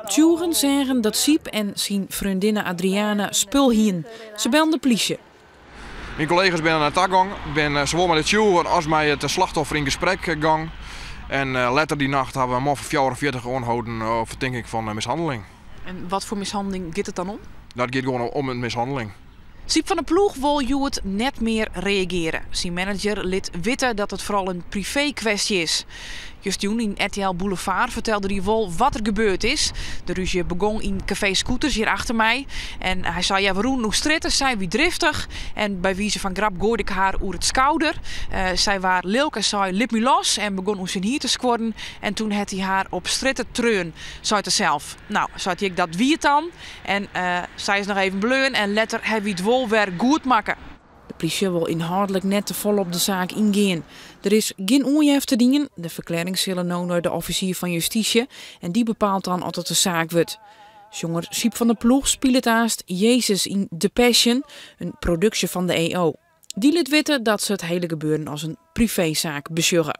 Tsjûgen seagen dat Syb en syn freondinne Adriana spul hienen. Se bellen de plysje. Myn kollega's binne nei ta gong, binne sawol mei de tsjûgen as mei it slachtoffer yn gesprek gong. En letter dy nacht hawwe we in man fan 44 oanholden op fertinking fan mishanneling. En wat foar mishanneling giet it dan om? Dat giet gewoan om in mishanneling. Syb van der Ploeg wol hjoed net mear reagearje. Syn manager lit witte dat it foaral in privé-kwestje is. Justerjûn yn RTL Boulevard fertelde hy wol wat der gebeurd is. De rúzje begûn yn kafee Scooters hjir achter my. En hy sei, ja, we rûnen oer strjitte, sy wie driftich. En by wize fan grap goaide ik har oer it skouder. Sy waard lilk en sei, lit my los. En begûn oer syn hier te skuorren. En toen hat hy har op strjitte treaun, seit er sels. Nou, seit hy ek, dat wie it dan. En sy is noch even bleaun en letter ha wy it wol wer goed makke. De plysje wol ynhâldlik net te folle op de saak yngean. Der is gjin oanjefte dien. De ferklearrings sille no nei de offisier fan justysje en dy bepaalt dan oft it in saak wurdt. Sjonger Syb van der Ploeg spilet aanst Jezus yn The Passion, in produksje fan de EO. Dy lit witte dat se it hiele gebeuren as in privésaak besjogge.